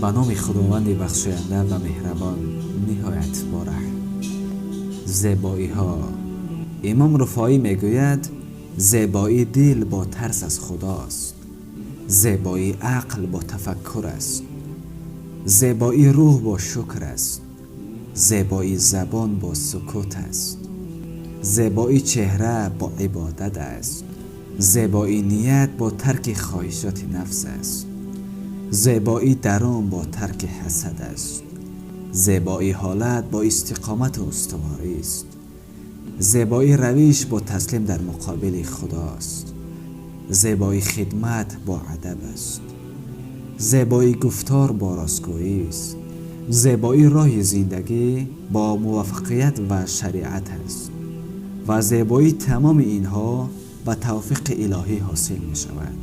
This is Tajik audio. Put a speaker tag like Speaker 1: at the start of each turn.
Speaker 1: Ба номи Худованди бахшоянда ва меҳрабон, ниҳоят бораҳм. Зебоиҳо. Имом Руфоӣ мегӯяд: зебоии дил бо тарс аз Худост, зебоии ақл бо тафаккур аст, зебоии рӯҳ бо шукр аст, зебоии забон бо сукут аст, зебоии чеҳра бо ибодат аст, зебоии ният бо тарки хоҳишоти нафс аст, зебоии дарун бо тарки ҳасад аст, зебоии ҳолат бо истиқомат ва устуворӣ аст, зебоии равиш бо таслим дар муқобили Худост, зебоии хидмат бо адаб аст, зебоии гуфтор бо ростгӯӣ аст, зебоии роҳи зиндагӣ бо муваффақият ва шариат аст ва зебоии тамоми инҳо ба тавфиқи илоҳӣ ҳосил мешавад.